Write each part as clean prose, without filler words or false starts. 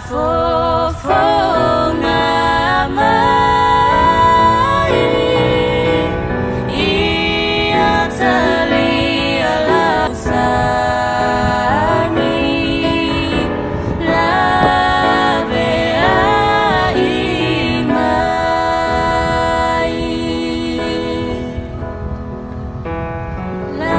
Faafofoga mai, ia talia lau sani, laveai mai. Laveai mai.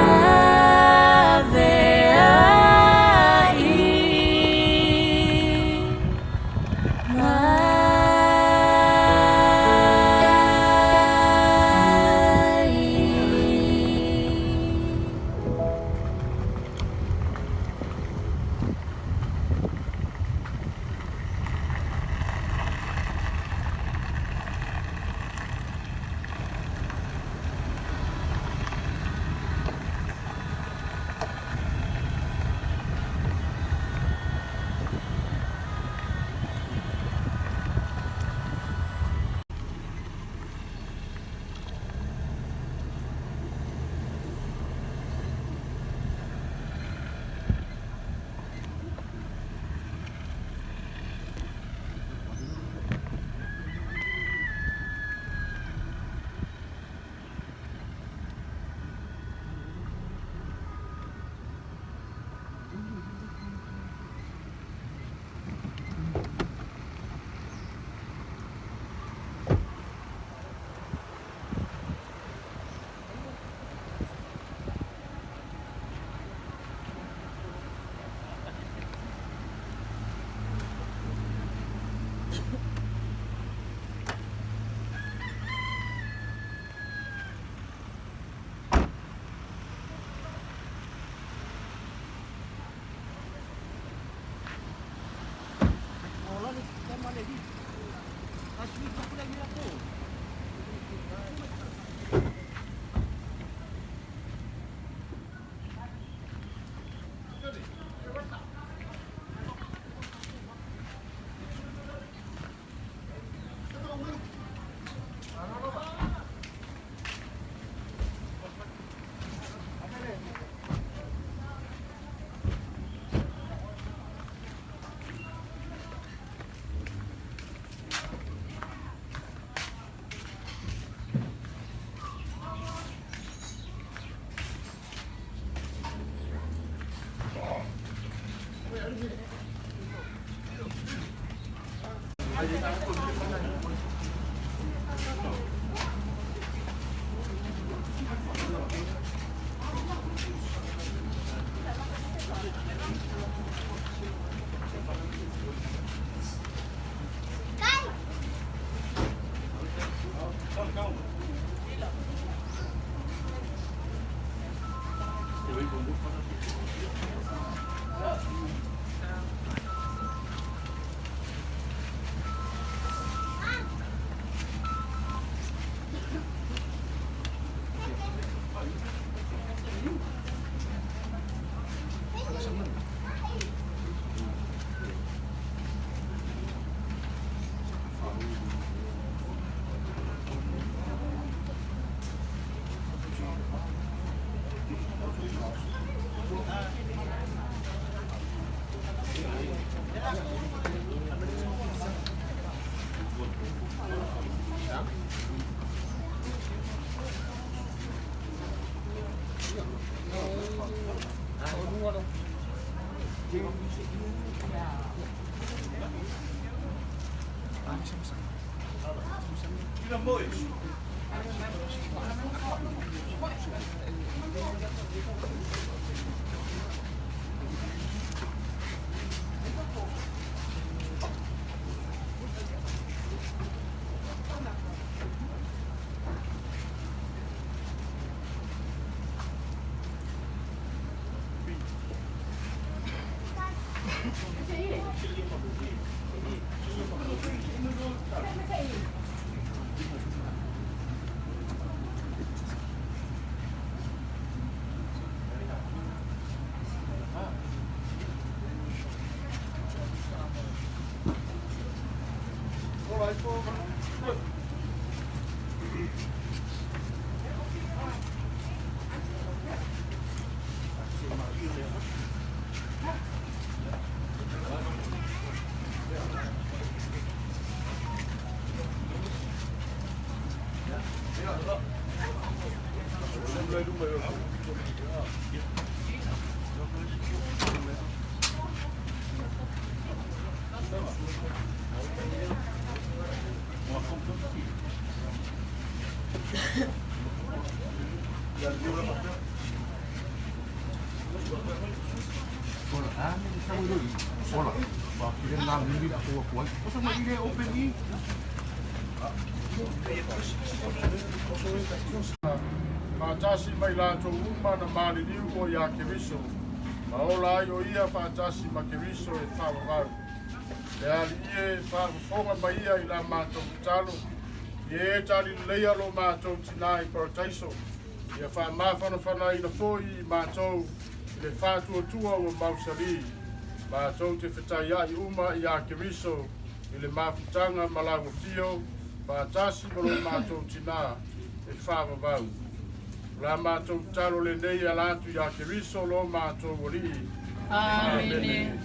Faatasi ma i latou uma na maliliu ua iā Keriso, ma ola ai o ia faatasi ma Keriso e faavavau. Le Alii e, faafofoga mai ia i la matou tatalo, ia e tali leleia lo matou tinā i Parataiso, ia faamafanafanaina foi i matou i le faatuatua ua mausalī, matou te fetaiaʻi uma iā Keriso i le mafutaga ma lau afio, faatasi ma lo matou tinā e faavavau. O la matou tatalo lenei e ala atu iā Keriso lo matou Alii. Amene.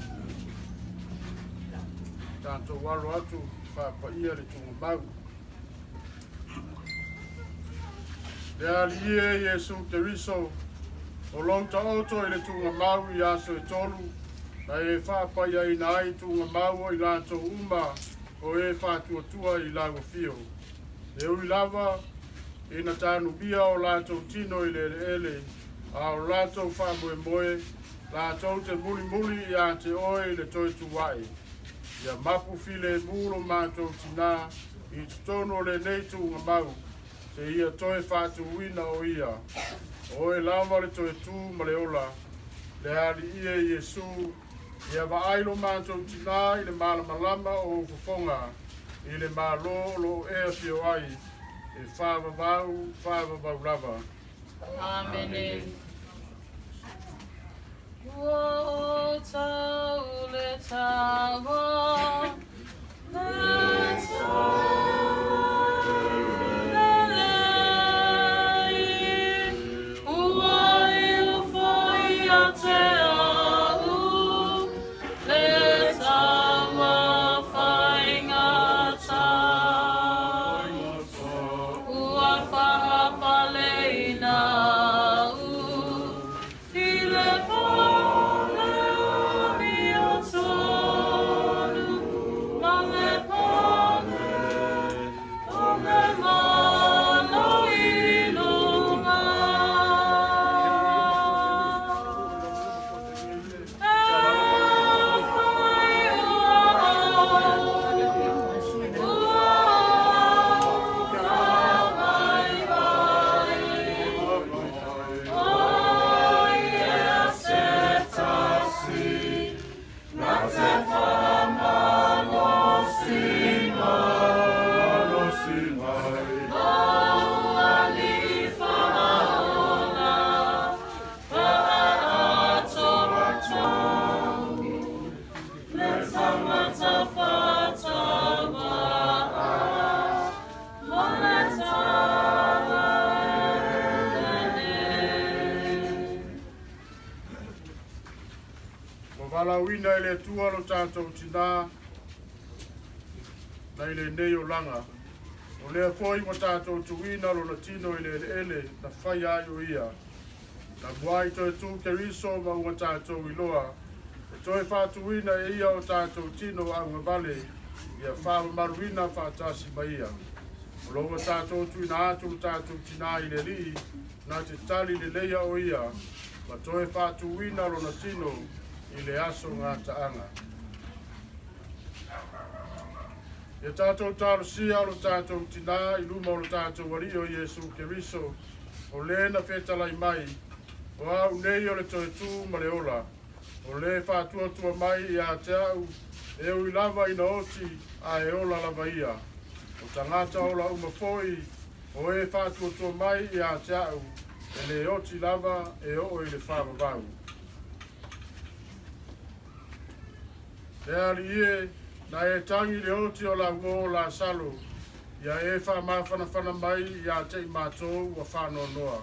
Tatou alo atu faapaia le tuugamau. Le Alii e Iesu Keriso, o lou taoto i le tuugamau i aso e tolu, na e faapaiaina ai tuugamau o i latou uma o e faatuatua i lau afio. E ui lava ina tanumia o latou tino i le eleele, a o latou faamoemoe, latou te mulimuli iā te oe i le toe tu aʻe. Ia mapu filemu lo matou tinā i totonu o lenei tuugamau, seia toe faatuina o ia. O oe lava le toe tu ma le ola, le Alii e Iesu, ia vaai lo matou tinā i le malamalama o ou fofoga, i le Malo o lo o e afio ai, e faavavau, faavavau lava. Amene. Ua o tau le taua, le taua lelei, ua iu foi ia te au, le taua faigata. Ua faapaleina au i le pale amiotonu ma le pale o le mana i luga. E whai ua au, ua whāwaiwai. O ia se tasi, na te whamalosi mai. Lou Alii whaaola, whaatoatoa, le tangata whatawa'a, ma le tala lelei. Ua valaauina e le Atua lo tatou tinā nai lenei olaga. O lea foi ua tatou tuuina lona tino i le eleele na faia ai o ia. Na muai toe tu Keriso ma ua tatou iloa, e toe faatuina e ia o tatou tino augavale ia faamamaluina faatasi ma ia. O lo ua tatou tuuina atu lo tatou tinā i le Alii, na te tali leleia o ia ma toe faatuina lona tino i le aso gataaga. Ia tatou talosia lo tatou tinā i luma o lo tatou Alii o Iesu Keriso, o le na fetalai mai, O au nei o le toe tu ma le ola, o le faatuatua mai iā te au, e ui lava ina oti, a e ola lava ia. O tagata ola uma foi, o e faatuatua mai iā te au, e le oti lava e oo i le faavavau. Le Alii e, na e tagi i le oti o lau uo Lasalo, ia e faamafanafana mai iā te i matou ua faanoanoa.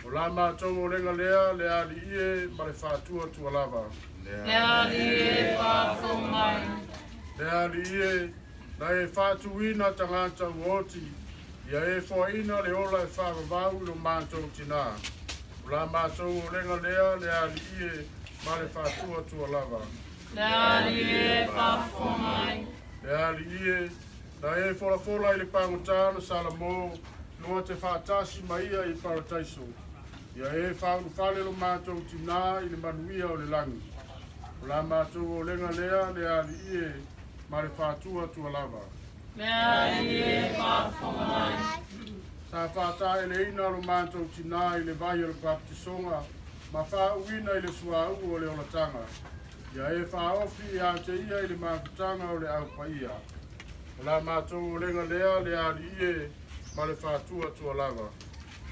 O la matou olega lea, le Alii e, ma le faatuatua lava. Le Alii e, faafou mai. Le Alii e, na e faatuina tagata ua oti, ia e foaina le ola e faavavau i lo matou tinā. O la matou olega lea, le Alii e, ma le faatuatua lava. Le Alii e, faafou mai. Le Alii e, na e folafola i le pagota na Salamo, lua te faatasi ma ia i Parataiso. Ia e faaulufale lo matou tinā i le manuia o le lagi. O la matou olega lea le Alii e ma le faatuatua lava. Le Alii e faafofoga mai. Sa faataeleina lo matou tinā i le vai o le papatisoga ma faauuina i le suauu o le olataga. Ia e faaofi ia te ia i le mafutaga o le Au Paia. O la matou olega lea le Alii e ma le faatuatua lava.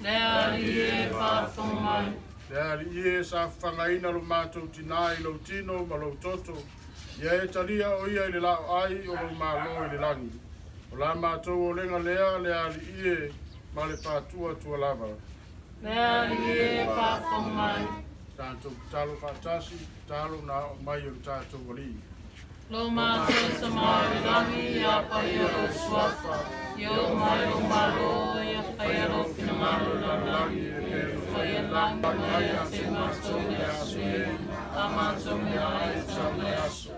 Le Alii e faafofoga mai. Le Alii e sa fafagaina lo matou tinā i lou tino ma lou toto, ia e talia o ia i le laoai o lou Malo i le lagi. O la matou olega lea le Alii e ma le faatuatua lava. Le Alii e faafofoga mai. Tatou tatalo faatasi, tatalo na oo mai o le tatou Alii. Lo matou Tama i le lagi, ia paia lou suafa, ia oo mai lou Malo, ia faia lou finagalo i le lalolagi e pei ona faia i le lagi. Mai ia te matou i le aso nei, a matou meaai e tau i le aso.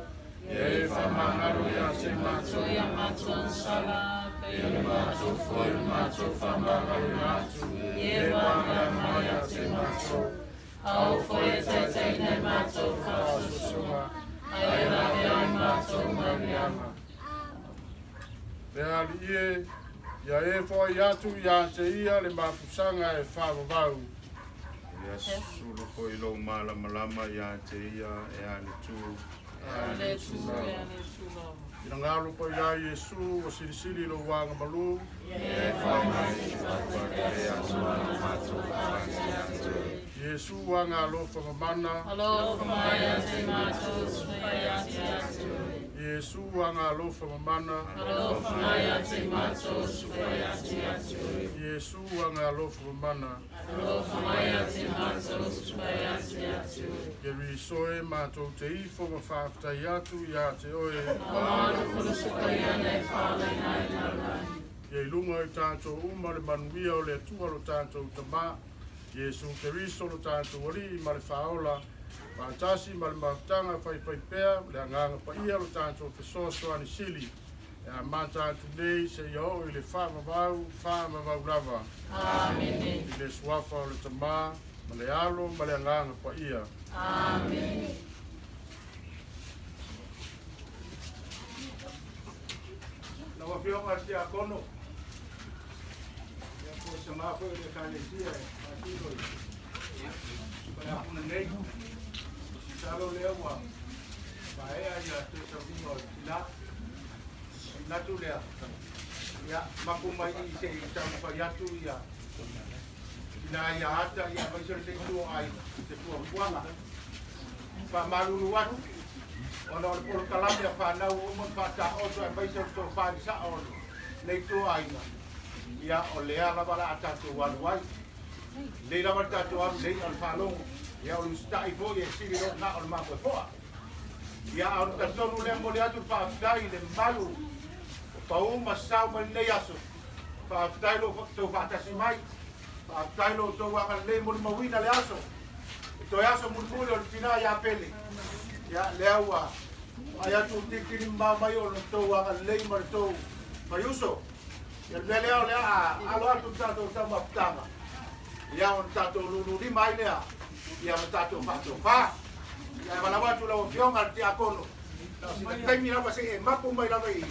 Ia e faamagalo ia te matou ia matou sala, pei ona matou foi o matou faamagaloina atu i e ua agai mai ia te matou. Aua foi e taitaiina i matou i faasosoga, ae ia lavea ai matou mai le aga. Le Alii e, ia e foai atu ia te ia le mapusaga e faavavau. Ia sulu foi lou malamalama ia te ia e ale tu, e ale tu, e ale tu lava. Finagalo paia Iesu ua silisili lou agamalu. Ia e faamai Iesu agalofa mamana. Alofa mai ia te matou, sufa ia te atu. Iesu agalofa mamana. Alofa mai ia te matou, sufa ia te atu. Iesu agalofa mamana. Alofa mai ia te matou, sufa ia te atu. Keriso e matou te ifo ma faafetai atu ia te oe. Aua le kolosi paia na e faalaina ai lalolagi. Ia i luga i tatou uma le manuia o le Atua lo tatou Tama, Iesu Keriso lo tatou Alii ma le Faaola, faatasi ma le mafutaga faifaipea le Agaga Paia lo tatou Fesoasoani Sili, e amata atu nei seia oo i le faavavau, faavavau lava. Amene. I le suafa o le Tama, ma le Alo, ma le Agaga Paia. Amene. Lau Afioga i le Tiakono, ia po o se ma foi o le Ekalesia e faatino i Faleapuna nei. O se tatalo lea ua maea ia toe sauniga o le tina. Manatu lea, ia mapu mai i i se i taumafai atu ia tina ia ata ia aemaise o le itu o aiga i se fuafuaga. Faamalulu atu, ona o le polokalame a fanau ua uma ona faataoto aemaise o le tofa i le sao o lenei itu o aiga, ia o lea lava o le a tatou alu ai. Lelei lava le tatou alu lelei a o le faalogo, ia o le usitai foi e sili loa na o le mafoefoa. Ia a o le talitonu lea e momoli atu le faafetai i le mamalu o pau ma sao mai lenei aso. Faafetai lo outou faatasi mai. Faafetai lo outou agalelei molimauina le aso. E toe aso mulimuli o le tina ia Pele. Ia lea ua vaai atu tilitili mamao mai o lo outou agalelei ma le tou faiuso. Ia le mea lea o le a alo atu le tatou taumafataga. Ia ona tatou lululima ai lea ia ma tatou faatofa. Ia e valaau atu lau Afioga i le Tiakono, na o sina taimi lava se i e mapu mai lava i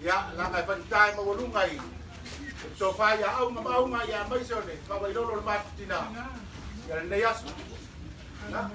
ia leaga e faigata e maualuga i le tofa ia auga ma auga ia aemaise o le faavailolo o le matutina ia lenei aso. Na.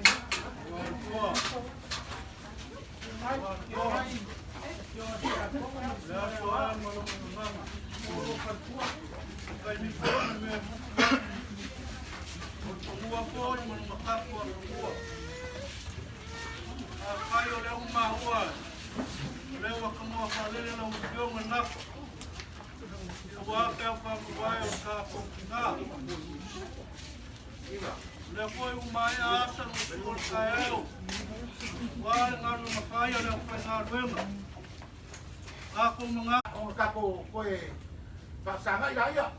Lea foi ua maea ata le usu o le taeao, aua le galuega fai a le aufaigaluega. Tatou mga. Ona tatou toe faasagai laia.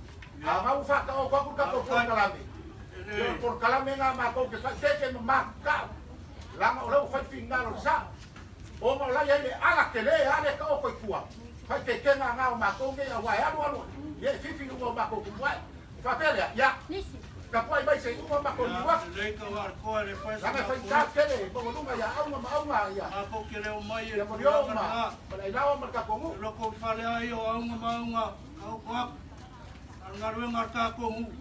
A gau faataoto atu le tatou polokalame, ia o le polokalame lena matou te faaeteete ma matatau, leaga o lea ua fai le finagalo o le sao. Ona o la e i ai le ala tele lava lea e taoto i tua, faaeteetega lena o matou nei, aua e alu alu, ia e fifi i luga o matou tumuai. E faapea lea, ia. Tapuai mai se iuga ma matou liu atu. Lelei tauaaletoa e le faia se Leaga e tapu faigata tele maualuga ia auga ma auga ia Matou te le omai e ia le Molioo tulaga ma lena. ma le Ailaoa ma le tatou nuu. E lotoifale ai o auga ma auga taoto atu. A o le galuega a le tatou nuu,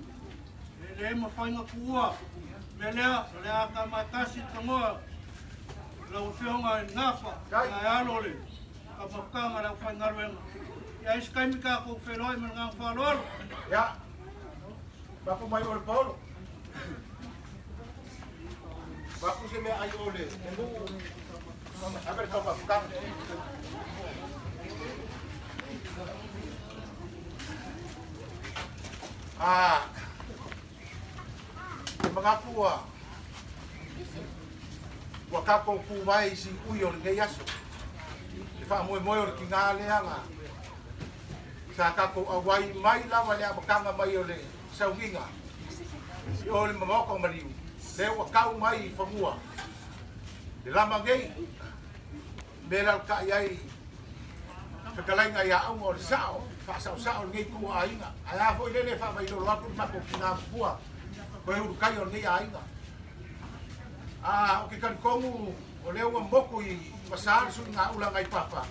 e le mafai ona tuua. O le mea lea, o le a tamaetasi le tanoa i lau Afioga i le Gafa, ae alo le taumafataga a le aufaigaluega. Ia ai se taimi tatou feiloai ma le agaga faaaloalo. Ia, mapu mai oe Paolo. Mapu se mea ai o le nuu ave le taumafataga. Ah, e manatu ua ua tatou tu mai i siui o lenei aso. Le faamoemoe o le tiga lea na sa tatou auai mai lava i le amataga mai o le sauniga i o le Maota o Maliu, lea ua tau mai i fanua le lama nei, mea e lalatai ai fetalaiga ia Auga o le sao, faasaosao o lenei itu aiga. Ae a foi lele e faavailolo atu le matou tina matua, toe ulutai o lenei aiga. A ou te talitonu o lea ua motu i Vasa le suiga ula nai papa,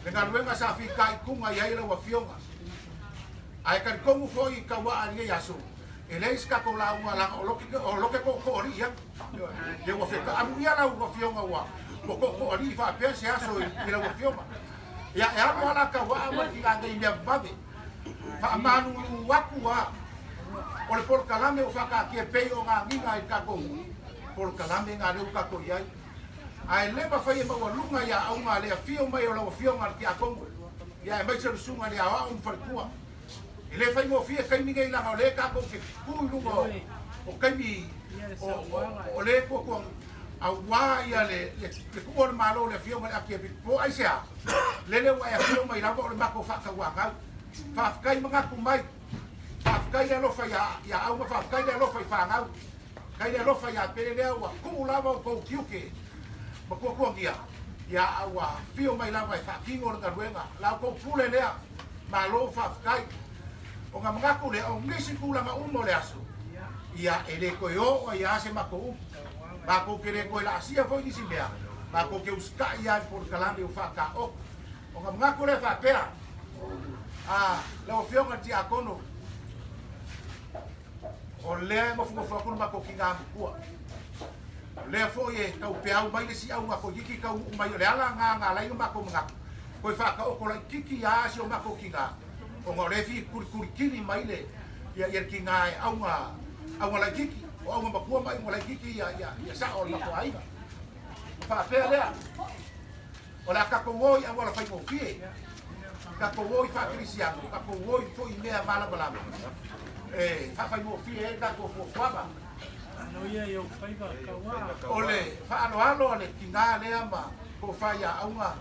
le galuega sa fitaituga i ai lau afioga. Ae talitonu foi i tauaa i lenei aso, e leai se tatou lauga laga o lote tootooalii atu. Ia ua fetaamu ia lau afioga ua tootooalii faapea se aso i lau afioga. Ia e alu ala tauaa ma le tiga nei mea vave. Faamalulu atu a o le polokalame ua faataatia pei o gagiga i le tatou polokalame ga lea ua tatou i ai. Ae le mafai e maualuga ia auga le afio mai o lau afioga le tiakono, ia aemaise o le susuga i le aoao ma faletua. E le faigofie taimi nei laga o lea tatou te tu i luga o taimi o le tuatuaga auā ia le tuu o le Malo le afioga i le Akiepikopo. Aisea? Lele ua e afio mai lava o le matou faatauanau. Faafetai manatu mai. Faafetai le alofa ia Auga, faafetai le alofa i fanau. Faafetai le alofa ia Pele lea ua tuu lava o tou tiute ma tuatuagia, ia a ua afio mai lava e faatino le galuega. La outou pule lea, malo faafetai. O na manatu lea, o nisi tulaga uma o le aso, ia e le toe oo ai lava se matou upu. Matou te le toe laasia foi nisi mea, matou te usitai lava i le polokalame ua faataoto. O na manatu lea faapea, a lau afioga i le tiakono, o lea e nofonofo atu le matou tina matua. O lea foi e tau peau mai le isi auga toeitiiti taunuu mai o le ala na na ala ai ona matou manatu, toe faataoto laitiiti lava si o matou tina, ona o lea e fia tulitulikili mai le ia ia le tina e auga auga laitiiti, o auga matua ma auga laitiiti ia ia ia sao o le matou aiga. Faapea lea, o le a tatou o i auala faigofie, tatou o i faakerisiano, tatou o i foi i mea malamalama e faafaigofie ai le tatou fuafuaga. O le faaaloalo a le tina lea ma tofa ia Auga,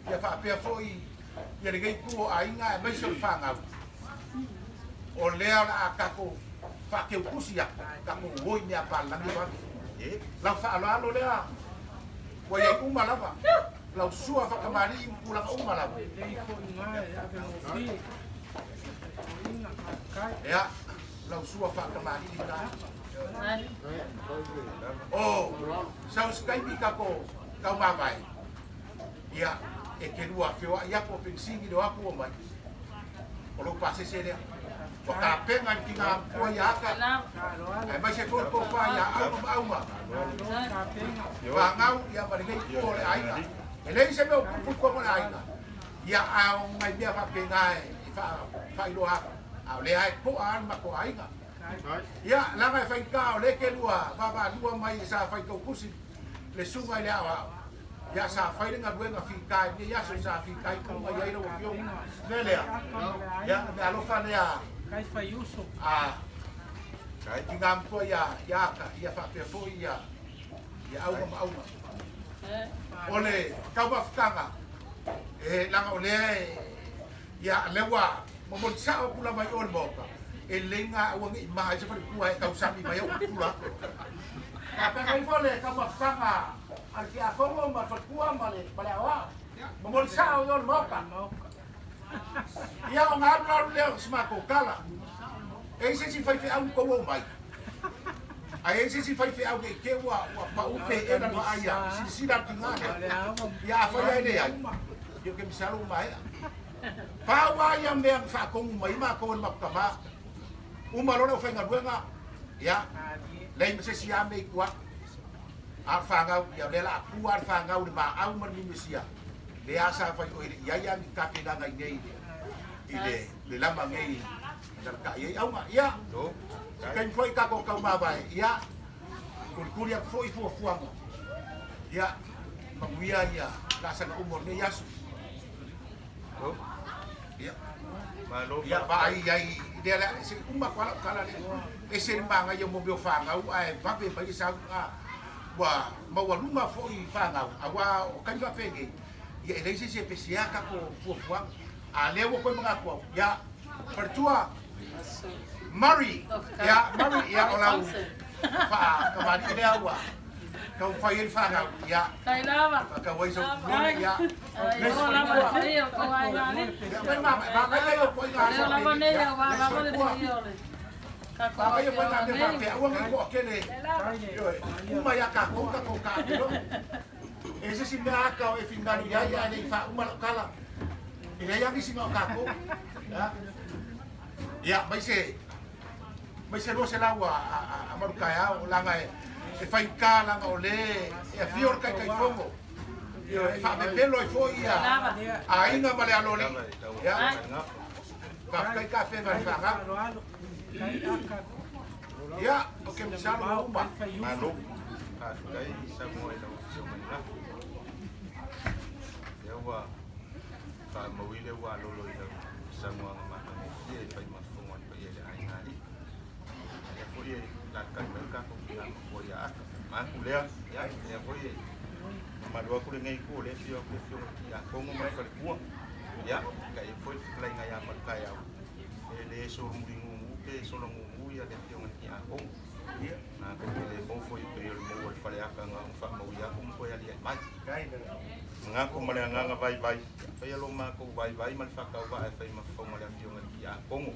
ia faapea foi ia lenei itu o aiga aemaise o le fanau, o lea o le a tatou faateutusi atu, tatou o i mea papalagi vave. Lau faaaloalo lea ua i ai uma lava, lau sua faatamalii ma tulaga uma lava. Ia, lau sua faatamalii na. O, sau se taimi tatou taumavae, ia, e te lua feoai atu o penisini le o atu o mai. O lou pasese lea. Ua tapena i le tina matua ia Aka, aemaise foi le tofa ia Auga ma Auga. Fanau ia ma lenei itu o le aiga. E leai se mea o tupu i totonu o le aiga, ia a o nai mea faapena e faailoa atu, a o lea e to'a lava le matou aiga. Ia, leaga e faigata o lea e te lua vaavaalua mai sa fai tautusi le susuga i le aoao, ia sa fai le galuega fita i lenei aso sa fitaituga i ai lau afioga. O le mea lea, ia, o le meaalofa lea a tina matua ia Aka, ia faapea foi ia Auga ma Auga. O le taumafataga, e leaga o lea e, ia, lea ua momoli sao atu lava i o le Maota, e lelei na aua ne i ma ai se faletua e tausami mai au pupula atu. Faapea ifo le taumafataga a le tiakono ma le faletua ma le aoao. Momoli sao i o le Maota. Ia, ona alu alu lea o si matou tala. E i ai se isi faifeau na tou omai, ae i ai se isi faifeau ne i te i ua pau pe ela le vaai a silasila atu i ina lea. Ia afai lava e leai, ia ou te masalo ua maea. Pau lava ia mea na faatonu mai ai matou e le matou tama, uma loa le aufaigaluega, ia, leai ma se isi lava mea i tua atu. A o le fanau, ia o lea o le a tua lava le fanau i le maau ma le mimisia, lea sa fai o e le i ai lava ni tapenaga i inei i le lama nei na laka'i ai auga. Ia, se taimi foi tatou tau mavae, ia, tulikuli atu foi fuafuaga, ia, manuia ia laasaga uma o lenei aso. Ia, ia, vaai i ai i lea lea, se i uma atu lava lau tala lea, ese le manaia mo mea o fanau ae vave mai le sau, a, ua maualuga foi fanau, aua o taimi faapenei, ia e leai se isi e pesea a tatou fuafuaga. A lea ua toe manatu au, ia, faletua, Murray, ia, Murray, ia, o lau faatamalii lea ua taumafai ai le fanau, ia, faatau ai sau tupe, ia, le isi faletua, ia, mai manaia ia o ituaiga aso faapenei, ia, le isi faletua, manaia ituaiga mea faapea, aua ne i toatele, ioe, uma ia tatou tatou taapiloga. E se isi mea ata o e finagalo i ai ae le i faauma lau tala. E leai lava nisi na o tatou. Ia, mai se mai se 200 a Malutaeao, leaga e faigata leaga o le e afio le Taitaifono. Ioe, e faamemelo ai foi ia aiga ma le aloalii. Ia, faafetai tafega i le fanau. Ia, ou te masalo ua uma. Malo, faafetai Samoa i lau Afioga i le Gafa. Lea ua faamauina le ua alolo i lau saunoaga matagofie e fai ma fofoga o le paia i le aiga alii. Lea foi e lakakai mai le tatou tina matua ia Aka. Manatu lea, ia, lea foi e mamalu atu lenei itu o lea e afio atu le Afioga i le Tiakono ma le faletua. Ia, kai foi le fetalaiga ia Malutaeao. E le solomuli gugu pe sola gugu ia le afioga i le Tiakono. Matou te le mou foi pei o le mou a le faleata na ona faamaui atu ma toe aliae mai. Manatu ma le agaga vaivai, faia lo matou vaivai ma le faatauvaa e fai ma fofoga le afioga i le Tiakono.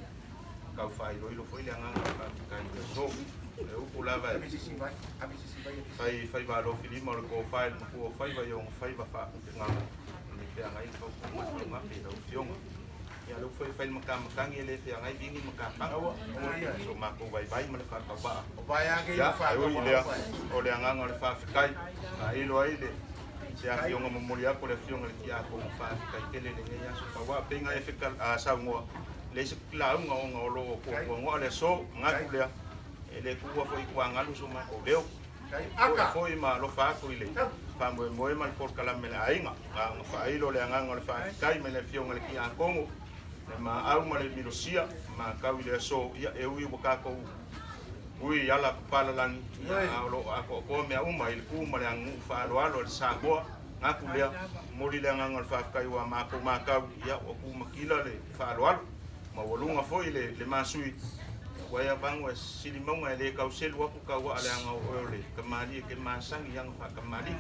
Tau faailoilo foi le agaga o le faafetai i le aso. O le upu lava e fai faiva alofilima o le tofa i le matua o faiva i ona faiva faaputugaga e feagai le fautuaga ma le faugape i lau afioga. Ia lea ua foi fai le matamatagi e le feagai vini ma tapaga. So matou vaivai ma le faatauvaa. Ia, e ui i lea, o le agaga o le faafetai, faailo ai le se afioga momoli atu le afioga i le Tiakono faafetai tele i lenei aso. Pau lava pei na e saunoa, leai se lauga ona o lo o tuatuanoa le aso, manatu lea, e le tuua foi i tuagalu so matou leo. Foi foi ma alofa atu i le faamoemoe ma le polokalame a le aiga. Na ona faailo le agaga o le faafetai mai le Afioga i le Tiakono, le maau ma le milosia, matau i le aso, ia e ui ua tatou ui i ala papalalagi, ia a o lo o atoatoa mea uma i le tu ma le aganuu faaaloalo a le Samoa. Manatu lea, momoli le agaga o le faafetai ua matou matau, ia ua tu matila le faaaloalo, maualuga foi le masui, ua ea vago e sili mauga e le tau selu atu tau aa leaga o oe o le tamalii e te masani i aga faatamalii.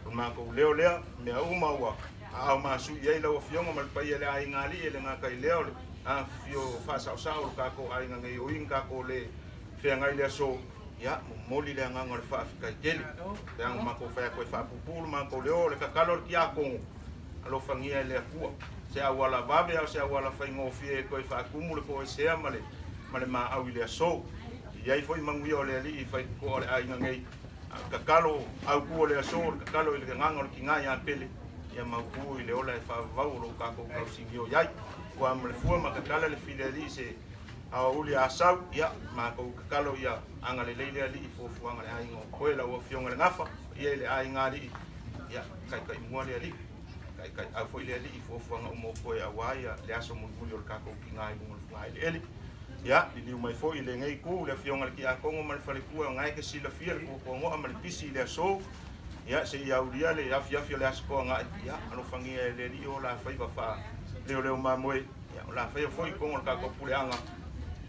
O le matou leo lea, mea uma ua aao masui i ai lau Afioga ma le paia i le aiga alii e le gata i lea o le afifio faasaosao o le tatou aiga nei o i na tatou le feagai i le aso, ia, momoli le agaga o le faafetai tele. Leaga ua matou fai atu e faapuupuu le matou leo, o le tatalo a le Tiakono, alofagia e le Atua se auala vave a o se auala faigofie e toe faatumu le toesea ma le ma le maau i le aso. E i ai foi manuia o le Alii i faitotoa o le aiga nei. A o le tatalo autu o le aso, o le tatalo i le agaga o le tina ia Pele, ia mautu i le ola e faavavau o lo o tatou tausinio i ai. Ua ma le fua ma tatala le fili alii se aoauli a Asau, ia matou tatalo ia agalelei le Alii i fuafuaga a le aiga o koe lau Afioga i le Gafa, ia i le aiga alii, ia taitaimua le Alii, taitaiau foi le Alii i fuafuaga uma o koe aua ia le aso mulimuli o le tatou tina i luga o le fogaeleele. Ia, liliu mai foi i lenei itu le Afioga i le Tiakono ma le faletua o na e te silafia le tuatuanoa ma le pisi i le aso. Ia, se i aulia le afiafi o le Aso Toonai, ia, alofagia e le Alii o la faiva faaleoleo mamoe, ia, o la faiva foi i totonu o le tatou puleaga,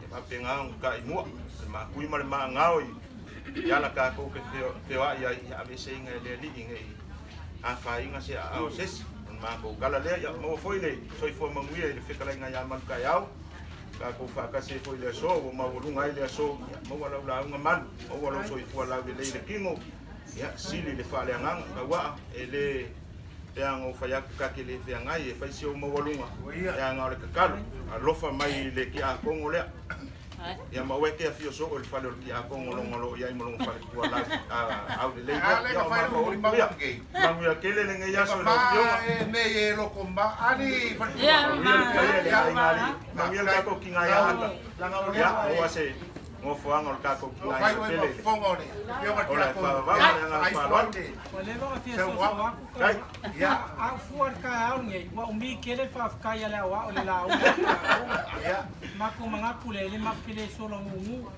ia faapena ona taimua le maakui ma le maagao i ala tatou te feoai ai, ia aveeseina e le Alii ne i afaina se aao o se isi. O le matou tala lea, ia maua foi le soifua manuia i le fetalaiga ia Malutaeao. Tatou faatasi ai foi i le aso ua maualuga ai le aso, ia maua lau lauga malu, maua lou soifua laulelei i le tino, ia sili le faaleagaga. Tauaa, e le leaga o fai atu ta te le feagai e fai si ou maualuga, leaga o le tatalo, alofa mai i le tiakono lea. Ia ma oe e te afio soo i le fale o le tiakono loga o lo o i ai ma lona faletua lau aulelei lea. Ia o matou upu ia. Manuia tele lenei aso i lau Afioga. Manuia le paia i le aiga alii. Manuia le tatou tina ia Ata. Ia, maua se nofoaga o le tatou tina ia pele i le ola e faavavau ma le agaga faaaloalo. Ua leva ona fia soso atu Kai. A ou fua i le taeao lenei, ua umi tele le faafetai a le aoao i le lauga a le tatou. Matou manatu lea, e le matou te le sola gugu.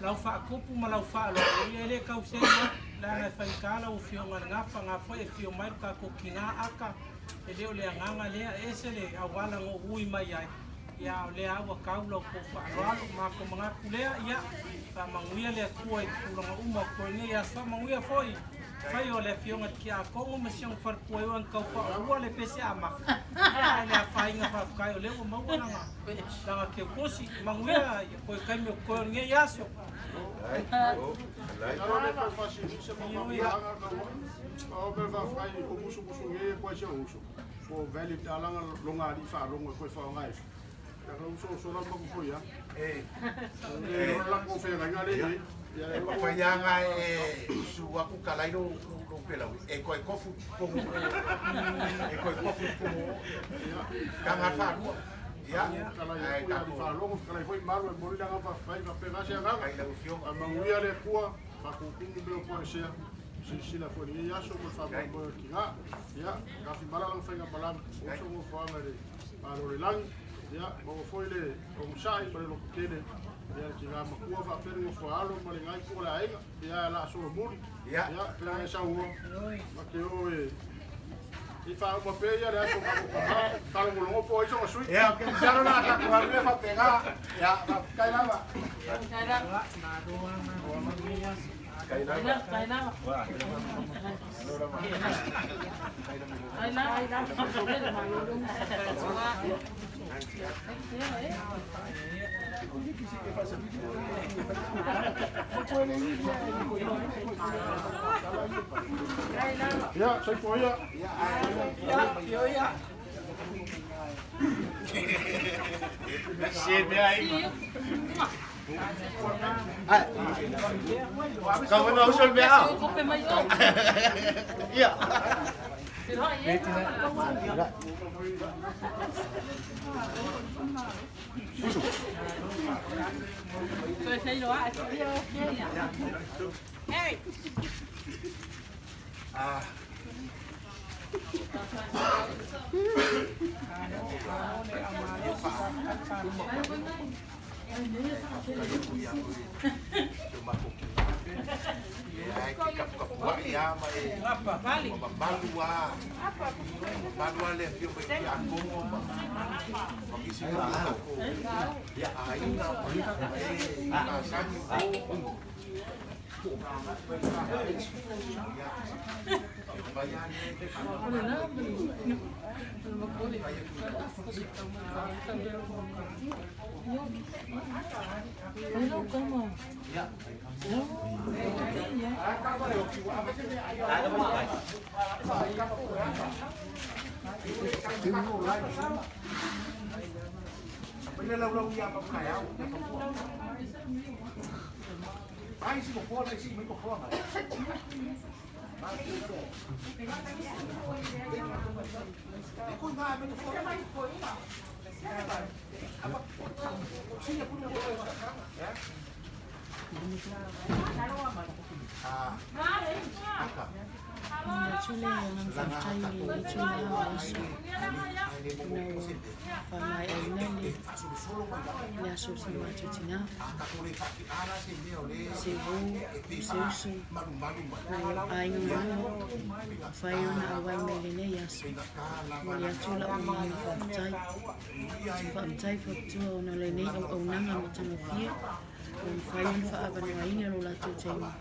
Lau faatupu ma lau faaaloalo, ia e le tau selu atu, leaga e faigata lau Afioga i le Gafa, na foi e afio mai lo tatou tina Ata, e le o le agaga lea, e ese le auala na ou ui mai ai, ia a o lea lava ua tau la outou faaaloalo. Matou manatu lea, ia faamanuia le Atua i tulaga uma o totoe nei aso, faamanuia foi Fai o le afioga i le Tiakono ma si ona faletua i ona tau paoa le pese amata. Ia, ae le afaina faafetai o lea ua maua lana, lana teutusi. Manuia ia toe taimi o totoe o lenei aso. E mafai lava e su aku kalai lou pelau e koe kofu pomu e koe kofu pomu tanga faalua ia ae tatou faalogo kalai foi malu e momoli le agaga faafetai faapena se agaga faamanuia le Atua faakukumu mea o poesea silasila foi i lenei aso mo le faamoemoe o le tina ia gafimala lana faigamalama uso nofoaga i le Malo o le lagi, ia, maua foi le onosai ma le lototele, ia, le tina matua faapea le nofo a alo ma le nai o le aiga, ia, la solomuli, ia, pea e sau ma te o e i faauma pea ia le aso ma kama, kalongolongo po ai songa sui. Ia, ke misalo la ta ko halu e faapena. Ia, faafetai lava. Ia, soifua ia. Ai ke kapukapuaʻi a ma e mamalu a mamalu a le afio mai tiakono ma ma nisi foi o tatou aiga ma e masani o Manatu le agaga faafetai i lenei itula o aso ina ua faamaeaina le aso o si matou tina, se uo, se uso, nai ou aiga malua ua mafai ona auai mai i lenei aso. Momoli atu lau agaga faafetai. Ou te faafetai faapitoa ona o lenei auaunaga matagofie ua mafai ona faaavanoaina lo latou taimi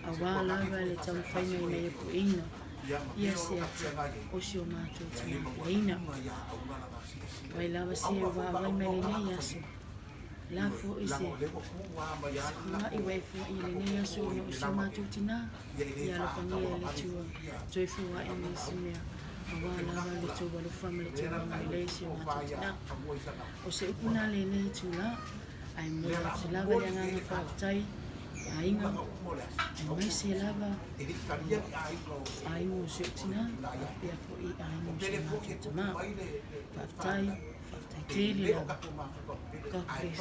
aua lava le taumafai mai ina ia pueina ia se ata o si o matou tina peleina. Mai lava se ua auai mai lenei aso. Le a foi se foai ua e foai i lenei aso ona o si o matou tinā, ia alofagia e le Atua toe foai nisi mea aua lava le tou alofa ma le tou agalelei i si o matou tinā. O se upu lena lenei itulā, ae momoli atu lava le agaga faafetai i aiga, aemaise lava aiga o si ou tinā, faapea foi aiga o si o matou tamā. Faafetai, faafetai tele lava. God bless.